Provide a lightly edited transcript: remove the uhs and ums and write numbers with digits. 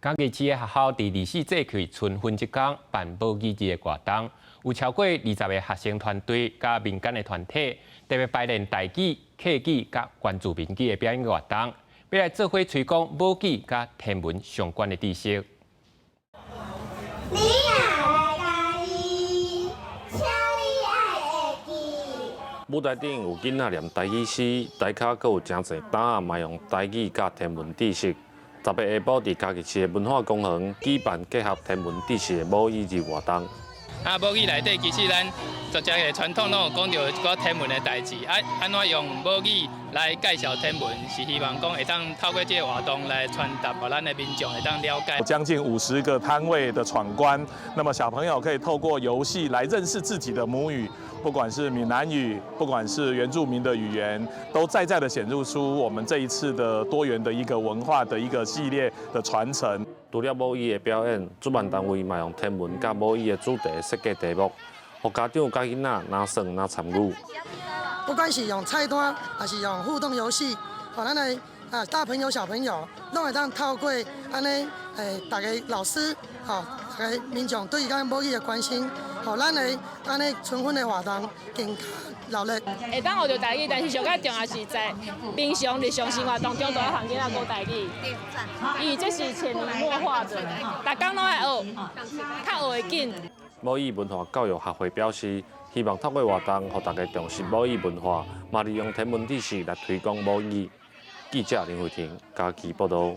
嘉義市的學校佇24節氣春分這工辦母語日的活動，有超過20個學生團隊佮民間的團體，特別排練台語、客語佮原住民語的表演活動，欲來做伙推廣母語佮天文相關的知識。你若來嘉義，請你愛會記。舞台頂有囡仔念台語詩，台跤閣有誠濟擔仔嘛用台語佮天文知識。10號下晡，佇嘉義市的文化公園舉辦結合天文知識的母語日活動。啊，母語內底其實咱逐隻的傳統攏有講著一寡天文的代誌，啊，按怎用母語來介紹天文，是希望講會當透過這个活動來傳達，予咱的民眾會當了解。將近50個攤位的闖關，那麼小朋友可以透過遊戲來認識自己的母語，不管是閩南語，不管是原住民的語言，都在在的顯露出我們這一次的多元的一個文化的一個系列的傳承。除了母語的表演，主辦單位嘛用天文佮母語的主題設計題目，予家長佮囡仔若耍若參與。不管是用菜單，還是用互動遊戲，予咱的啊大朋友小朋友，攏會當透過按呢，逐个老師，吼，逐个民眾對咱母語的關心，予咱的按呢春分的活動更加熱鬧。會當學著台語，但是上較重要是在平常日常生活當中都愛予囡仔講台語。因為這是潛移默化的，逐工攏愛學，較學會緊。母語文化教育學會表示，希望透過活動，予大家重視母語文化，嘛利用天文知識來推廣母語。記者林慧婷嘉義報導。